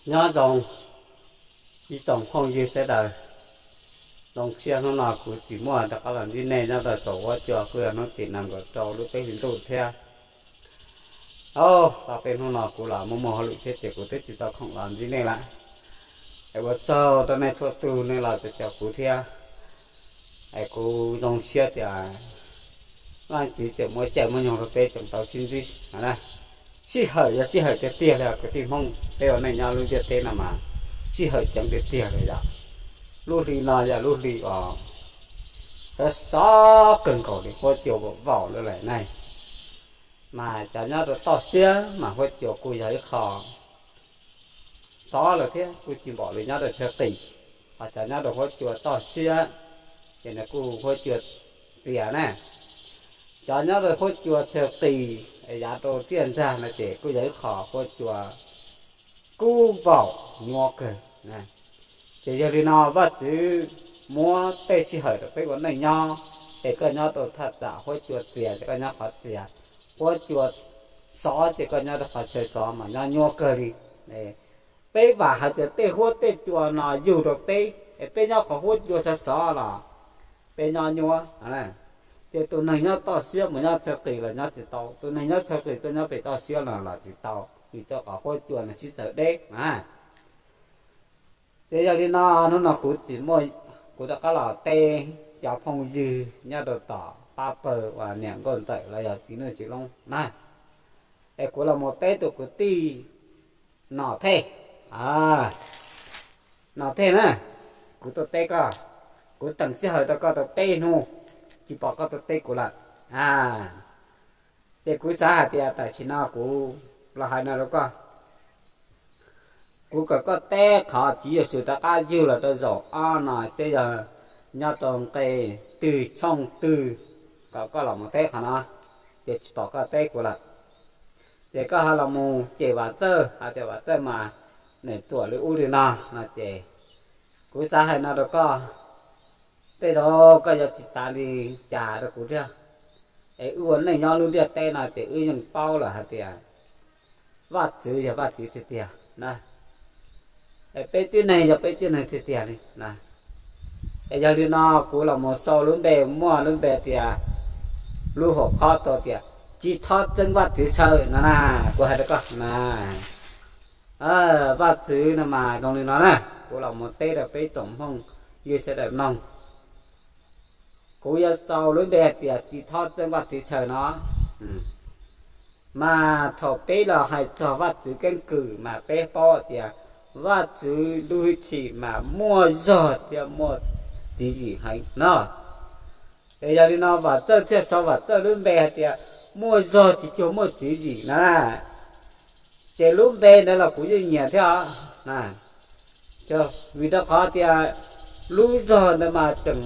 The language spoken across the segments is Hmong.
Nyob zoo ib tsoom phooj ywg sawv daws, zoo siab hnub no kuv tsis muaj rov qab los ntsib nej nyob rau saum huab cua, kuj yog hnub tim nees nkaum rau lub peb hlis ntuj thiab. Au, tau peb hnub no kuv los muaj muaj hauj lwm thiab ces kuv twb tsis tau khoom los ntsib nej lawm. Es ua tsaug rau nej txhua tus nej los caum kuv thiab. Es kuv zoo siab tias Vajtswv tseem muab caij muab nyoog rau peb tseem tau sib ntsib. Sij hawm yog sij hawm tiag tiag li os kwv tij Hmoob, peb ua neej nyob lub ntiaj teb no mas sij hawm ceev tiag tiag li yom. Lub hli no yog lub hli uas sov sov kawg nkaus li, huab cua vaum vaum lawm ne. Mas cov nyob rau toj siab mas huab cua kuj yog ib qho sov lawm thiab, kuj tsis npaum li nyob rau chaw qis. Ho cov nyob rau huab cua toj siab ces nws kuj huab cua txias na. Cov nyob rau huab cua chaw qis yav rau tiaj nrag no ces kuj yog ib qho huab cua kub vaum nyuab kawg. Ces yog li no Vajtswv muab tej sij hawm rau peb ua neej nyob, es koj nyob rau thaj tsam huab cua txias ces koj nyob qhov txias, huab cua sov ces koj nyob rau qhov chaw sov mas nyob nyuab kawg li. Peb vam hais tias tej huab tej cua no yug rau peb es peb nyob qhov huab cua sov sov los peb nyob nyuab. Ces tus neeg nyob toj siab mus nyob chaw qis los nyob tsis tau, tus neeg nyob chaw qis tuaj nyob pem toj siab los los tsis tau, vim rau qhov huab cua nws sib txawv deb na. Ces yog li no hnub no kuv tsis muaj, kuv rov qab los teb cov phooj ywg nyob rau tom pab pawg uas niam nkauj ntxawm los yog txiv nuj txiv loob na. Es kuv los mus teb tus kwv tij Nom Thej, Nom Thej na, kuv tuaj teb koj, kuv teem sij hawm rau koj tau peb hnub, tsis pom koj tuaj teb kuv lawm. Ces kuv xav hais tias tam sim no kuv los hais no rau koj, kuv kom koj teb qhov Tswv Yexus rov qab yug los rau zaum ob no xwb, yog nyob rau nqe twg tshooj twg, kom koj los mus teb qhov no, ces tsis pom koj teb kuv lawm. Ces koj ho los mus cem Vam Txawj, hais tias Vam Txawj mas nws ruam li ub li no no ces kuv xav hais no rau koj, tej zaum koj yuav tsis xav li cas rau kuv thiab. Es wb ua neej nyob lub ntiaj teb no ces wb yeej paub lawm hais tias Vaj Tswv yog Vaj Tswv tiag tiag na, es peb tib neeg yog peb tib neeg tiag tiag li na. Es yog li no kuv los mus sau lub npe, muaj lub npe tias, lub hom khob tau tias Tsis Txhob Txeeb Vaj Tswv Chaw no na, kuv hais rau koj na. Vaj Tswv no mas zoo li no na, kuv los mus teb rau peb tsoom Hmoob ywg sawv daws mloog. Kuv yuav sau lub npe hais tias Tsis Txhob Txeeb Vaj Tswv Chaw no. Mas thaum peb los hais txog Vaj Tswv keeb kwm mas peb paub tias Vaj Tswv lub hwj chim mas muaj zog thiab muaj tswv yim heev no. Es yog li no Vam Txawj thiaj sau Vam Txawj lub npe hais tias Muaj Zog Tsis Cuag Muaj Tswv Yim na. Ces lub npe ntawd los kuv yeej nyiam thiab os. Vim rau qhov tias lub zog ntawd mas tseem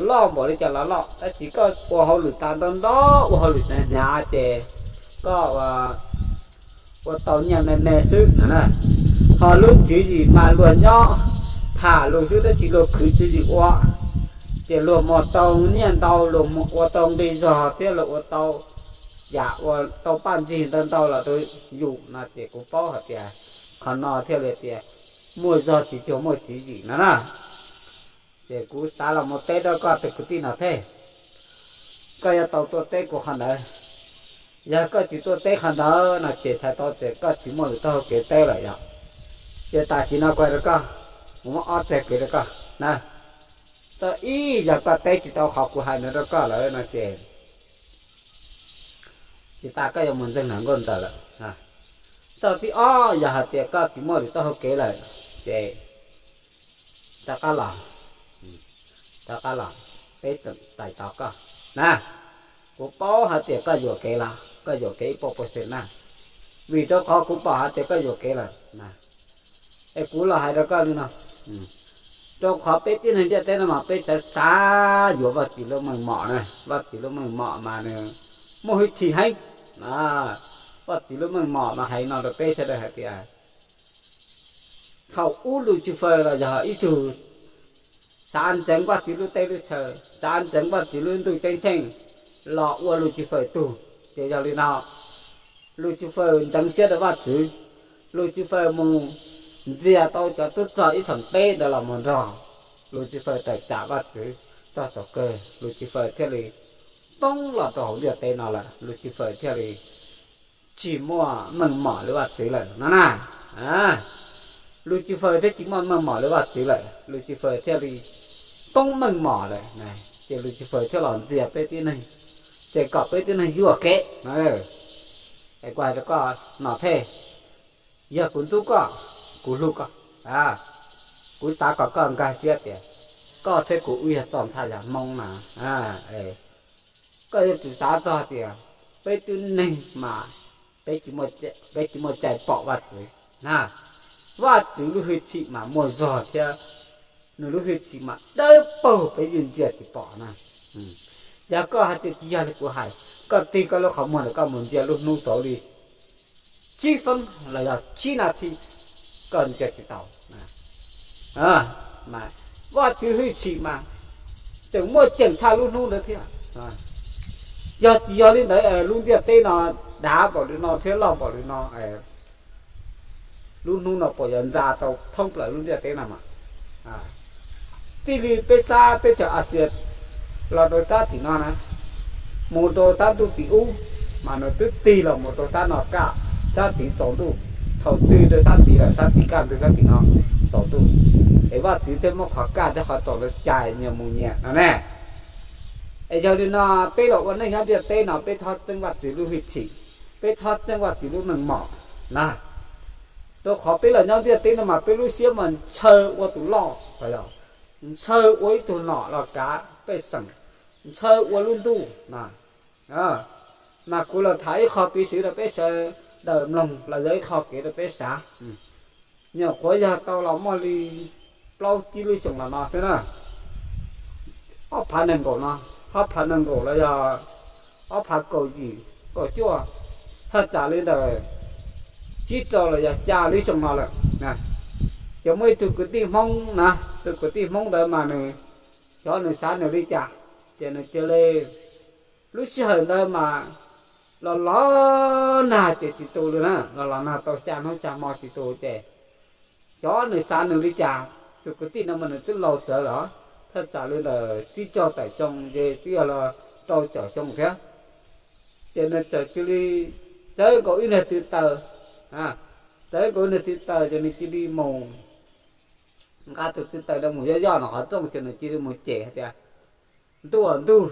loj npaum li cas los loj, tab sis koj ua hauj lwm tas ntau ntau, ua hauj lwm hnyav hnyav ces koj ua tau nyiaj me me xwb. Ho lub tswv yim mas luag nyob tham lus xwb tab sis luag khwv tswv yim ua, ces luag muaj tau nyiaj ntau, luag ua tau nqi zog thiab luag ua tau yam ua tau paj ntsig ntau ntau los rau yus no ces kuv paub hais tias qhov no thiaj li tias muaj zog tsis cuag muaj tswv yim no na. Ces kuv xav los mus teb rau koj tus kwv tij Nom Thej, koj yuav tau tuaj teb kuv qhov ntawd. Yog koj tsis tuaj teb qhov ntawd no ces txhais tau tias koj tsis muaj lus taub hau kev teb lawm yom. Ces tam sim no kuv hais rau koj, kuv muab ob txoj kev rau koj na. Txoj ib, yog koj teb tsis tau qhov kuv hais ntawd rau koj lawm no ces tsis tas koj yuav mus ntseeg niam nkauj ntxawm lawm. Txoj thib ob, yog hais tias koj tsis muaj lus taub hau kev lawm ces rov qab los, rov qab los, peb tseem txais tos koj na. Kuv paub hais tias koj yuam kev los koj yuam kev ib puas pua xees na, vim rau qhov kuv pom hais tias koj yuam kev lawm na. Es kuv los hais rau koj li no, rau qhov peb tib neeg ntiaj teb no mas peb xav xav yuav Vaj Tswv lub meej mom na. Vaj Tswv lub meej mom mas nws muaj hwj chim heev. Vaj Tswv lub meej mom mas hais no rau peb sawv daws hais tias thaum ub Lucifer los yog ib tug xav ntseev Vaj Tswv lub teb lub chaw, xav ntseev Vaj Tswv lub ntuj ceeb tsheej los ua Lucifer tug. Ces yog li no Lucifer ntxeev siab rau Vaj Tswv, Lucifer mus ntxias tau cov tub rog ib txheem peb ntawd los mus nrog Lucifer tawm tsam Vajtswv txog thaum kawg Lucifer thiaj li poob los rau hauv ntiaj teb no lawm, Lucifer thiaj li tsis muaj meej mom li Vajtswv lawm no na. Lucifer thiaj tsis muaj meej mom li Vajtswv lawm, Lucifer thiaj li poob meej mom lawm, ces Lucifer thiaj los ntxias peb tib neeg, ces kom peb tib neeg yuam kev no. Es kuv hais rau koj no thiab, yog kuv ntxub koj, kuv hlub koj, kuv xav kom koj nkag siab tias koj thiab kuv wb yog txoj thaj yog Hmoob na. Koj yuav tsum xav txog tias peb tib neeg mas peb tsis muaj cai pom Vajtswv na. Vajtswv lub hwj chim mas muaj zog thiab nws lub hwj chim mas dawb paug, peb yeej ntsia tsis pom na. Yog koj hais tias tsis yog li kuv hais, koj tig koj lub qhov muag ntawm koj mus ntsia lub hnub tau li tsib feeb los yog tsib nas this, koj ntsia tsis tau. Mas Vajtswv hwj chim mas tseem muaj ceem tshaj lub hnub ntawd thiab. Yog tsis yog li ntawd lub ntiaj teb no dav npaum li no thiab loj npaum li no, lub hnub no puas yuav ntxa tau thoob plaws lub ntiaj teb no mas. Tij li peb sab teb chaws Axias los rau sab tim no na, mus rau sab ntuj tim ub, mas nws twb tig los mus rau sab no kaj, sab tid tsaus ntuj. Thaum twg rau sab tid lawm, sab tid kaj ntug sab tim no tsaus ntuj. Es Vajtswv thiaj muab qhov kaj thiab qhov tsaus ntawd cais nyias mus nyias no ne. Es yog li no, peb los ua neej nyob ntiaj teb no peb txhob txeeb Vajtswv lub hwj chim, peb txhob txeeb Vajtswv lub meej mom na. Rau qhov peb los nyob ntiaj teb no mas peb lub siab mas ntshaw ua tus loj, ntshaw ua ib tug nom los kav pej xeem, ntshaw ua lub ntuj na. Mas kuv los tham ib qho piv txwv rau peb sawv daws mloog los yog ib qho kev rau peb xav. Nyuam qhuav yog tau los muaj li plaub tsib lub xyoo los no xwb na, ob phav nees nkaum no, ob phav nees nkaum los yog ob phav kaum yim kaum cuaj, thaj tsam li ntawm tsib rau los yog xya lub xyoo no lawm. Ces muaj ib tug kwv tij Hmoob na, tus kwv tij Hmoob ntawd mas nws, xyov nws xav nws li cas, ces nws cia li, lub sij hawm ntawd mas los los nag ces tsis tu li na, los los nag tau xya hnub xya hmo tsis tu ces xyov nws xav nws li cas. Tus kwv tij no mas nws twb laus tsawv lawm, thaj tsam li ntawm tsib caug tawm xyoo ces twb yog los rau caum xyoo thiab. Ces nws txawm cia li txawb nkaus ib niag tw taws, txawb nkaus ib niag tw taws ces nws cia li mus nqa tus tw taws ntawd mus yoj yoj no qhov rooj ces nws cia li mus cem hais tias, Ntuj aw ntuj,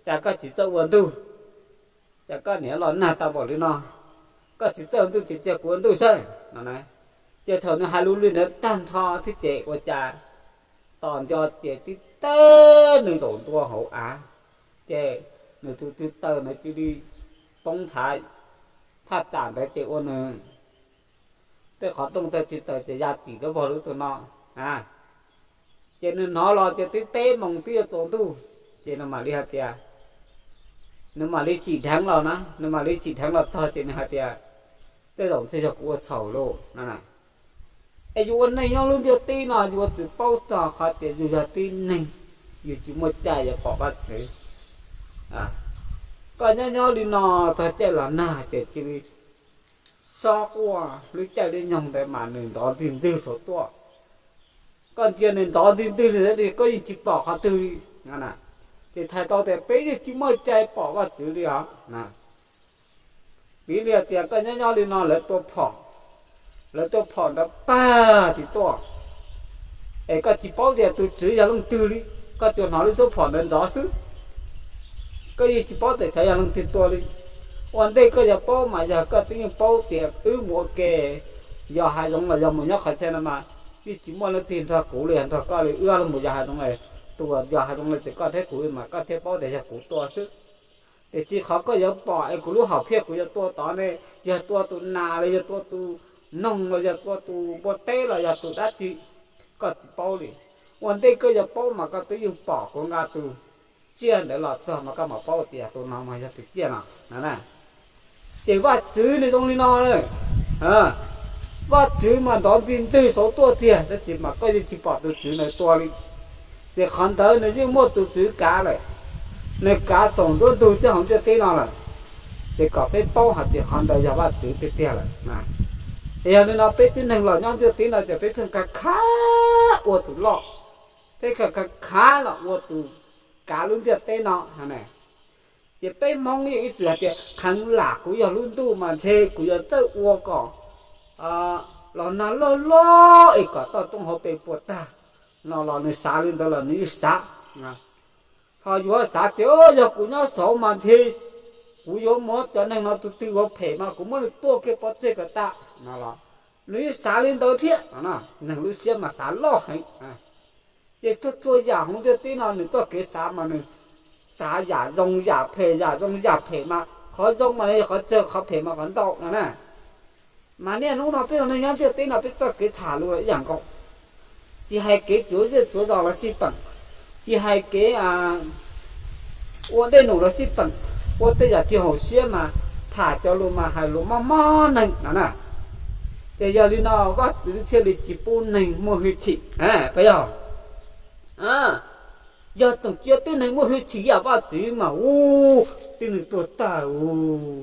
cas koj tsis txawj ua ntuj, cas koj niam los nag tau npaum li no, koj tsis txawj ua ntuj ces cia kuv ua ntuj saib no na. Ces thaum nws hais lus li ntawd tag nrho thiab ces ua cas tos nco ces tib teg nws zaum ntua hauv av, ces nws tus tw taws ntawd cia li poob nthav thaj tsam ntawd ces ua nws tej qhov rooj tej tw taws ces ya txim rau vog lub tus no. Ces nws hnov los ces twb peb moos twb yuav tsaus ntuj, ces nws mam li hais tias, nws mam li tsim dheev los na, nws mam li tsim dheev los txog ces nws hais tias, Tej zaum ntshe yog kuv ua txhaum lauj no. Es yus ua neej nyob lub ntiaj teb no yus yuav tsum paub txog qhov tias yus yog tib neeg, yus tsis muaj cai yuav pom Vajtswv. Koj nyob nyob li no txog caij los nag ces cia li sob quaj, lub caij lub nyoog ntawd mas nws nrov ntwg ntwg saum tuaj. Koj ntsia nws nrov ntwg ntwg li ntawd koj yeej tsis pom qhov twg li. Ces txhais tau tias peb yeej tsis muaj cai pom Vajtswv li os. Piv li tias koj nyob nyob li no lawv tua phom, lawv tua phom nrov pag tim tuaj, es koj tsis paub tias tus tswv yog leej twg li, koj tsuas hnov lub suab phom ntawd nrov xwb, koj yeej tsis paub tias xyov yog leej twg tua li. Ua ntej koj yuav paub mas yog koj twb yeej paub tias wb mus ua ke yos hav zoov los yog mus nyob qhov chaw no mas yeej tsis muaj leej twg nrog kuv li yog nrog koj li, wb los mus yos hav zoov, tus uas yos hav zoov li ces koj thiab kuv mas koj thiaj paub tias yog kuv tua xwb. Tiam sis qhov koj yuav pom es kuv lub hom phiaj kuv yuav tua tod ne, yog tua tus nas los yog tua tus noog los yog tua tus npua teb los yog tus dab tsi, koj tsis paub li. Ua ntej koj yuav paub mas koj twb yeej pom kuv nqa tus tsiaj ntawd los txog mas koj mam paub tias tus no mas yog tus tsiaj no. Ces Vajtswv nws zoo li no lawm. Vajtswv mas nrov ntwg ntwg saum tuaj tiag tab sis mas koj yeej tsis pom tus tswv ntawd tua li. Ces qhov ntawd nws yeej muaj tus tswv kav lawm, nws kav txaus nruab ntug txoj hauv ntiaj teb no lawm. Ces kom peb paub hais tias qhov ntawd yog Vajtswv tiag tiag lawm. Yog li no peb tib neeg los nyob ntiaj teb no ces peb pheej khav khav ua tus loj, peb khav khav khav los ua tus kav lub ntiaj teb no. Ces peb Hmoob yeej ib txwm hais tias kheev lam kuv yog lub ntuj mas ntshe kuv yuav txawj ua kom los nag loj loj es kom toj roob hauv pes puas tag no los nws xav li ntawd los nws yeej xav. Ho yuav xav tias yog kuv nyob saud mas ntshe kuv yuav muab cov neeg no tus twg ua phem mas kuv muab nws tua kiag pov tseg kom tas no los nws yeej xav li ntawd thiab. Neeg lub siab mas xav loj heev. Ces txhua txhua yam hauv ntiaj teb no nws txoj kev xav mas nws xav yam zoo yam phem, yam zoo yam phem mas qhov zoo mas yog qhov tsawg, qhov phem mas qhov ntau no na. Mas niaj hnub no peb ua neeg nyob ntiaj teb no peb txoj kev tham lus los ib yam nkaus, tsis hais kev txuav zej txuav zos los xij peem, tsis hais kev ua dej num los xij peem, ua tej yam tsis haum siab mas tham cov lus mas hais lus mob mob neeg no na. Ces yog li no Vajtswv thiaj li tsis pub neeg muaj hwj chim, puas yog? Yog tseem cia tib neeg muaj hwj chim ib yam Vajtswv mas ub, tib neeg tuag tag ub.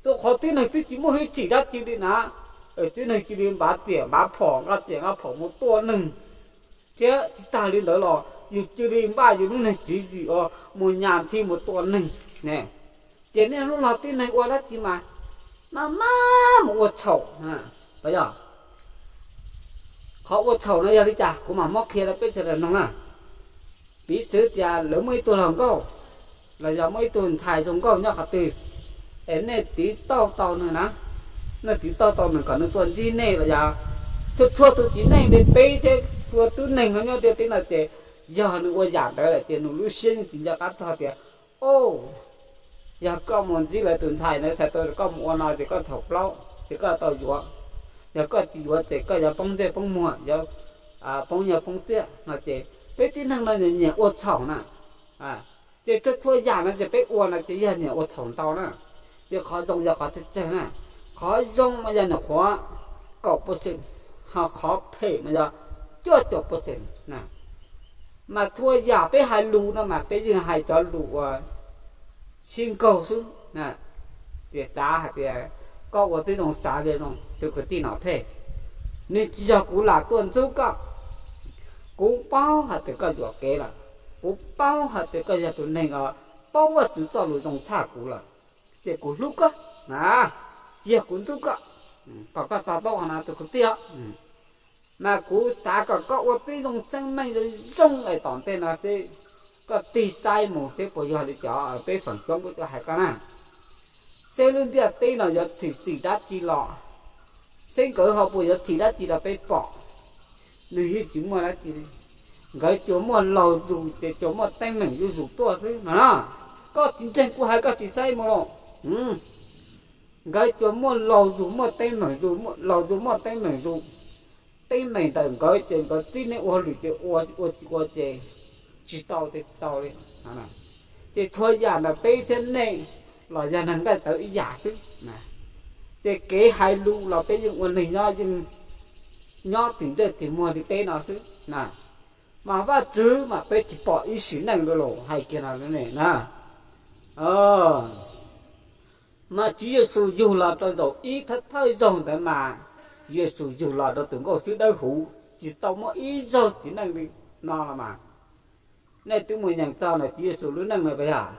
Rau qhov tib neeg twb tsis muaj hwj chim dab tsi li na, tib neeg cia li npav tiam npav phom, nqa tiam nqa phom mus tua neeg, thiab tsis tag li ntawd los yus cia li npaj yus lub neeg tswv yim uas mus nyas nthi mus tua neeg. Ces niaj hnub no tib neeg ua dab tsi mas maj maj mus ua txhaum, puas yog? Qhov ua txhaum no yog li cas kuv mam muab qhia rau peb sawv daws mloog na. Piv txwv tias lawv muaj ib tug hluas nkauj los yog muaj ib tug ntxhais zoo nkauj nyob qhov twg, es nej tiv tauj tau nws na, nej tiv tauj tau nws kom nws tuaj ntsib nej los yog txhua txhua tus txiv neej li peb thiab txhua tib neeg no nyob ntiaj teb no ces yog nws ua yam ntawd lawm ces nws lub siab yeej tsis nco qab txog tias, o, yog koj mus ntsib lawv tus ntxhais ntawd txhais tau koj mus ua no ces koj thaum plaub ces koj tau yuav, yog koj tsis yuav ces koj yuav poob ntsej poob muag, yuav poob nyiaj poob txiaj no ces peb tib neeg no nyiam ua txhaum na. Ces txhua txhua yam no ces peb ua no ces yog nyiam ua txhaum ntau na. Ces qhov zoo yog qhov tsawg tsawg na, qhov zoo mas yog nyuam qhuav kaum pawj xeem, ho qhov phem mas yog cuaj caum pawj xeem na. Mas txhua yam peb hais lus no mas peb yeej hais cov lus uas sib nkaug xwb. Ces xav hais tias koj ua tib zoo xav zoo, tus kwv tij Nom Thej, nws tsis yog kuv lam tuaj ntxub koj. Kuv paub hais tias koj yuam kev lawm, kuv paub hais tias koj yog tus neeg uas paub Vajtswv txoj lus zoo tshaj kuv lawm, ces kuv hlub koj na, tsis yog kuv ntxub koj. Kom koj to taub qhov no tus kwv tij, mas kuv xav kom koj ua tib zoo txeeb meej zoo zoo es tom ntej no seb koj tig saib mus seb puas yog li cov peb feem coob peb tuaj hais koj na, seb lub ntiaj teb no yuav thim txim dab tsi los, seb nkawd ho puas yuav thim dab tsi rau peb pom. Nws yeej tsis muaj dab tsi li. Nkawd tsuas muaj laug zus ces tsuas muaj teeb meem zuj zus tuaj xwb no na. Koj tsis ntseeg kuv hais koj tsis saib mus los, nkawd tsuas muaj laug zus muaj teeb meem zus, laug zus muaj teeb meem zus. Teeb meem ntawm nkawd ces nkawd tib neeg ua hauj lwm ces ua, ua tsis ua ces tsis tau ces tsis tau li. Ces txhua yam ntawm peb thiab nej los yog neeg nqaij tawv ib yam xwb. Ces kev hais lus los peb yeej ua neeg nyob yeej nyob tim ntsej tim muag li peb no xwb. Mas Vajtswv mas peb tsis pom ib sim neej li los hais kiag no ne na. Mas Tswv Yexus yug los rau zaum ib thawj thawj zaug ntawd mas Yexus yug los rau tus nkauj xwb dawb huv, tsis tau muaj ib zaug txiv neej li no los mas. Nej twb mus nyeem txog ntawm Tswv Yexus lub neej no puas yog?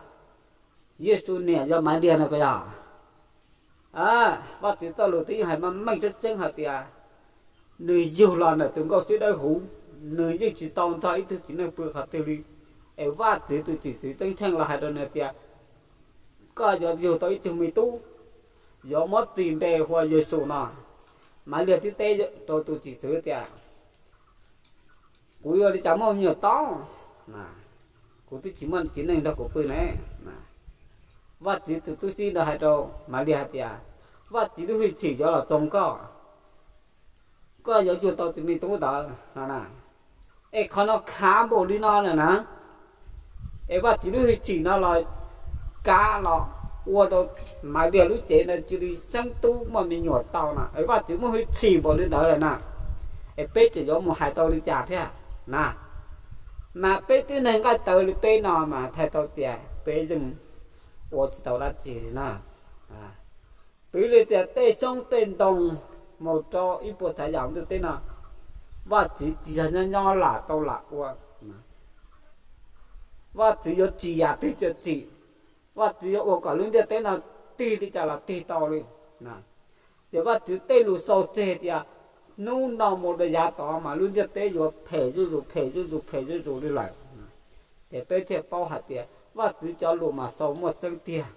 Yexus niam yog Maiv Liag no puas yog? Vaj Tswv txoj lus twb yeej hais meej meej tseeb tseeb hais tias nws yug los ntawm tus nkauj xwb dawb huv, nws yeej tsis tau nrog ib tug txiv neej pw qhov twg li. Es Vaj Tswv tus tsim txwv ceeb tsheej los hais rau nws tias koj yuav yug tau ib tug me tub, yuav muab tis npe hu ua Yexus no. Maiv Liag twb teb rau tus tsim txwv tias kuv yuav li cas muaj me nyuam tau, kuv twb tsis muaj txiv neej nrog kuv pw ne. Vaj Tswv tus tub txib ntawd hais rau Maiv Liag hais tias Vaj Tswv lub hwj chim yuav los txoos koj, koj yuav yug tau tus me tub ntawd no na. Es qhov no khav npaum li no lawm na, es Vaj Tswv lub hwj chim no los kav los ua rau Maiv Liag lub cev no cia li xeeb tub muaj me nyuam tau na, es Vaj Tswv muaj hwj chim npaum li ntawd lawm na, es peb tseem yuav mus hais tau li cas thiab na? Mas peb tib neeg nqaij tawv li peb no mas thaij tau tias peb yeej ua tsis tau dab tsi li na. Piv li tias tej xyoob tej ntoo mus rau ib puas tsav yam ntiaj teb no, Vajtswv tsis yog nyob nyob lam tau lam ua. Vajtswv yuav tsim yam twg tsis tsim, Vajtswv yuav ua kom lub ntiaj teb no tig li cas los tig tau li. Ces Vajtswv tej lus xaus tseg tias hnub no mus rau yav tod mas lub ntiaj teb yuav phem zuj zus, phem zuj zus, phem zuj zus li lawm. Ces peb thiaj paub hais tias Vajtswv cov lus mas xaus muaj tseeb tiag.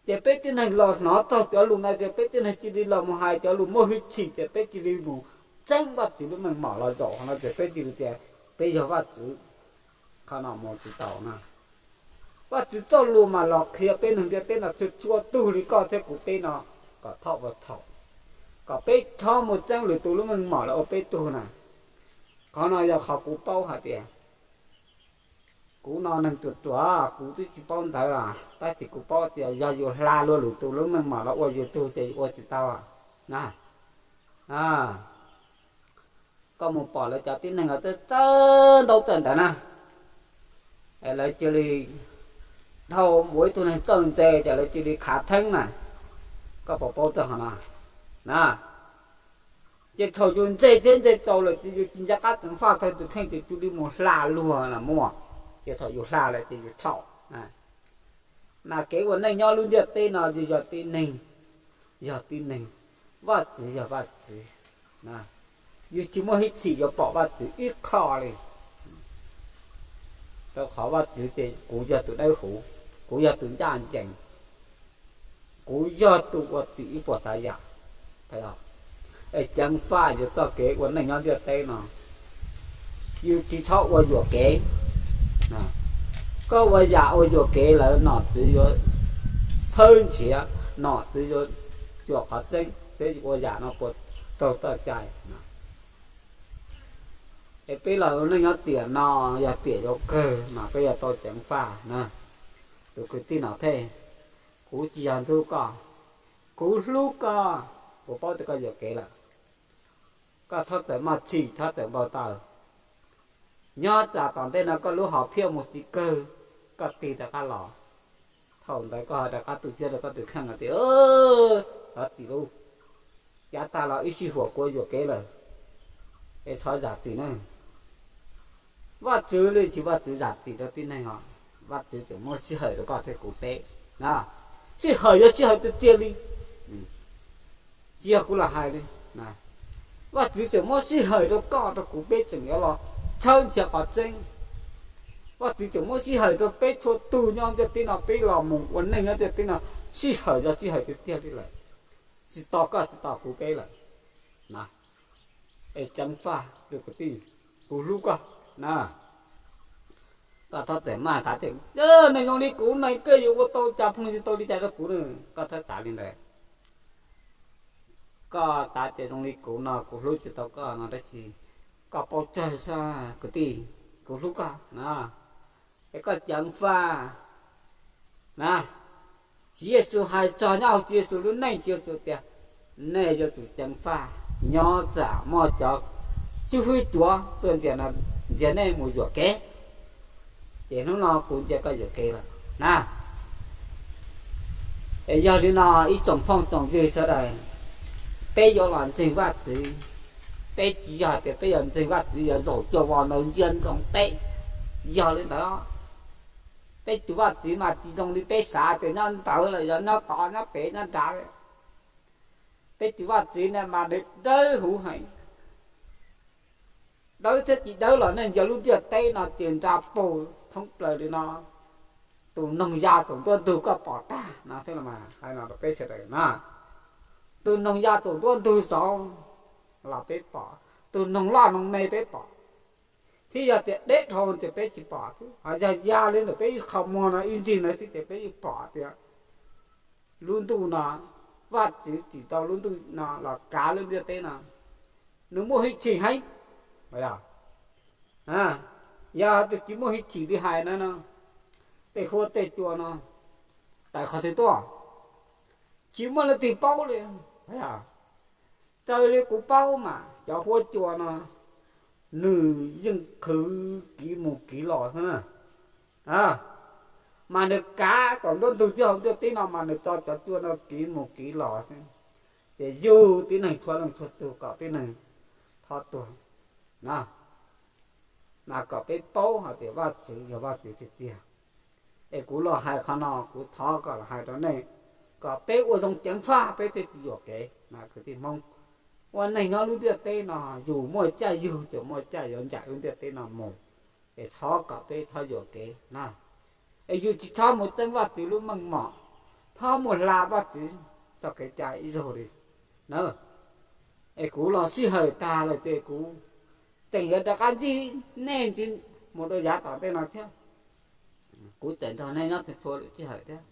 Ces peb tib neeg los hnov txog cov lus no ces peb tib neeg cia li los mus hais cov lus muaj hwj chim, ces peb cia li mus txeeb Vajtswv lub meej mom los zaum qhov no ces peb cia li tias peb yog Vajtswv. Qhov no mus tsis tau na. Vajtswv txoj lus mas los qhia peb neeg ntiaj teb no txhua txhua tug li koj thiab kuv peb no kom thov ua txhaum, kom peb txhob mus txeeb lwm tus lub meej mom los ua peb tug na. Qhov no yog qhov kuv paub hais tias kuv no neeg ruam ruam, kuv twb tsis paub ntawv, tab sis kuv paub tias yog yus hla luag lwm tus lub meej mom los ua yus tug ces yus ua tsis tau na. Koj mus pom lawv cov tib neeg txawj ntau txawj ntawd na, lawv cia li dhau mus ib tug neeg txawj ntse ces lawv cia li khav theeb na. Koj puas paub txog qhov no na? Ces thaum yus ntse thiab ntse txaus lawm ces yus tsis nco qab ceev faj tau tus kheej ces cia li mus hla luag na muaj. Ces thaum yus hla lawm ces yus txhaum. Mas kev ua neej nyob lub ntiaj teb no yus yog tib neeg, yog tib neeg, Vajtswv yog Vajtswv. Yus tsis muaj hwj chim yuav pom Vajtswv ib qho li. Rau qhov Vajtswv ces kuv yog tus dawb huv, kuv yog tus ncaj ncees, kuv yog tus ua txim ib puas tsav yam. Es ceev faj yus txoj kev ua neej nyob ntiaj teb no, yus tsis txhob ua yuam kev. Koj ua yam ua yuam kev lawm nom tswv yuav txhawb nrhiav, nom tswv yuav cuam qhov tseeb seb yus ua yam no puas raug txoj cai. Es peb los ua neej nyob tiam no, yog tiam yuav kawg mas peb yuav tau ceev faj na. Tus kwv tij Nom Thej, kuv tsis yog ntxub koj, kuv hlub koj, kuv paub tias koj yuam kev lawm. Koj txhob txawm maj txhim, txhob txawm npau taws. Nyob tsam tom ntej no koj lub hom phiaj mus tsis kawg, koj tig rov qab los. Thaum ntawd koj ho rov qab tu siab rau koj tus kheej hais tias, Thov txim lauj, yav tag los ib sij huam kuv yuam kev lawm, es thov zam txim na. Vajtswv li tsis Vajtswv zam txim rau tib neeg os. Vajtswv tseem muab sij hawm rau koj thiab kuv peb. Sij hawm yog sij hawm tiag tiag li, tsis yog kuv los hais li. Vajtswv tseem muab sij hawm rau koj rau kuv peb tseem yuav los txhawb nrhiav qhov tseeb. Vajtswv tseem muab sij hawm rau peb txhua tus nyob ntiaj teb no, peb los mus ua neej nyob ntiaj teb no, sij hawm yog sij hawm tiag tiag li lawm. Tsis tos koj tsis tos kuv peb lawm. Es ceev faj tus kwv tij, kuv hlub koj na. Koj txhob txawm maj xav tias neeg zoo li kuv no koj yuav ua tau cas phooj ywg tau li cas rau kuv na. Koj txhob xav li ntawd. Koj xav tias zoo li kuv no kuv hlub tsis tau koj no tab sis koj paub tsawg sab kwv tij, kuv hlub koj na. Es koj ceev faj na. Tswv Yexus hais txog nyob hauv Tswv Yexus lub neej Tswv Yexus tias, nej yuav tsum ceev faj, nyob tsam muaj cov xib hwb cuav tuaj ntxias, ntxias nej mus yuam kev. Ces hnub no kuv ntxias koj yuam kev lawm na. Es yog li no ib tsoom phooj tsoom ywg sawv daws, peb yuav los ntseeg Vajtswv, peb tsis yog hais tias peb yuav ntseeg Vajtswv yuav zaum cuag vos ntawd ntsia ntsoov peb. Yog li ntawd, peb tus Vajtswv mas tsis zoo li peb xav tias nyob ntawd los yog nyob tod nyob pem nyob nrad. Peb tus Vajtswv na mas nws dawb huv heev. Dawb thiab tsis dawb los nej ntsia lub ntiaj teb no ces nra paug thoob plaws li no. Tus noog ya tsaus ntuaj ntug koj pom tag no thiab los mas hais no rau peb sawv daws na. Tus noog ya tsaus ntuaj ntug saud los peb pom, tus noog loj noog me peb pom, thiab yog tias deb dhau ces peb tsis pom xwb, ho yog ya li ntawm peb ib qho muag no ib ntsis no xwb ces peb yeej pom tias lub ntuj no, Vajtswv tsim tau lub ntuj no los kav lub ntiaj teb no, nws muaj hwj chim heev. Yog tias tsis muaj hwj chim li hais no no, tej huab tej cua no tawm qhov twg tuaj, tsis muaj leej twg paub li. Raws li kuv paub mas cov huab cua no nws yeej khwv kiv mus kiv los xwb na. Mas nws kav kom nruab ntug tib hauv ntiaj teb no mas nws tso cov cua no kiv mus kiv los, ces yug tib neeg txhua leej txhua tug kom tib neeg thov tuag na. Mas kom peb paub hais tias Vajtswv yog Vajtswv tiag tiag. Es kuv los hais qhov no kuv thov kom los hais rau nej, kom peb ua zoo ceev faj peb thiaj tsis yuam kev na kwv tij Hmoob. Ua neeg nyob lub ntiaj teb no yus muaj caj yug ces muaj caj yuav ncaim lub ntiaj teb no mus. Es thov kom peb txhob yuam kev na. Es yus tsis txhob mus txeeb Vajtswv lub meej mom, txhob mus hla Vajtswv txoj kev cai ib zaug li na. Es kuv los sij hawm tag lawm ces kuv tseem yuav rov qab ntsib nej ntxiv mus rau yav tom ntej no thiab. Kuv tseem nrog nej nyob txhua lwm sij hawm thiab.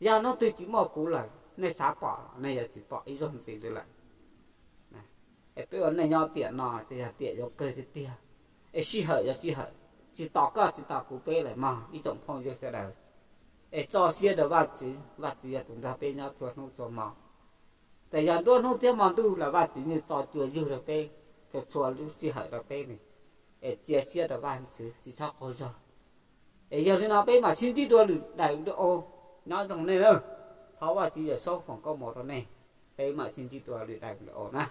Yog hnub twg tsis muaj kuv lawm nej xav pom nej yuav tsis pom ib zaug ntxiv li lawm. Es peb ua neej nyob tiam no ces yog tiam yuav kawg tiag tiag. Es sij hawm yog sij hawm, tsis tos koj tsis tos kuv peb lawm mog ib tsoom phooj ywg sawv daws. Es tso siab rau Vajtswv, Vajtswv yog tus nrog peb nyob txhua hnub txhua hmo. Ces yog nruab hnub thiab hmo ntuj los Vajtswv yeej tso cua yug rau peb txhua txhua lub sij hawm rau peb li. Es cia siab rau Vajtswv tsis txhob qaug zog. Es yog li no peb mam sib ntsib dua lwm daim video. Nyob zoo nej na. Thov Vajtswv Yawm Saub foom koob hmoov rau nej. Peb mam sib ntsib dua lwm daim video na.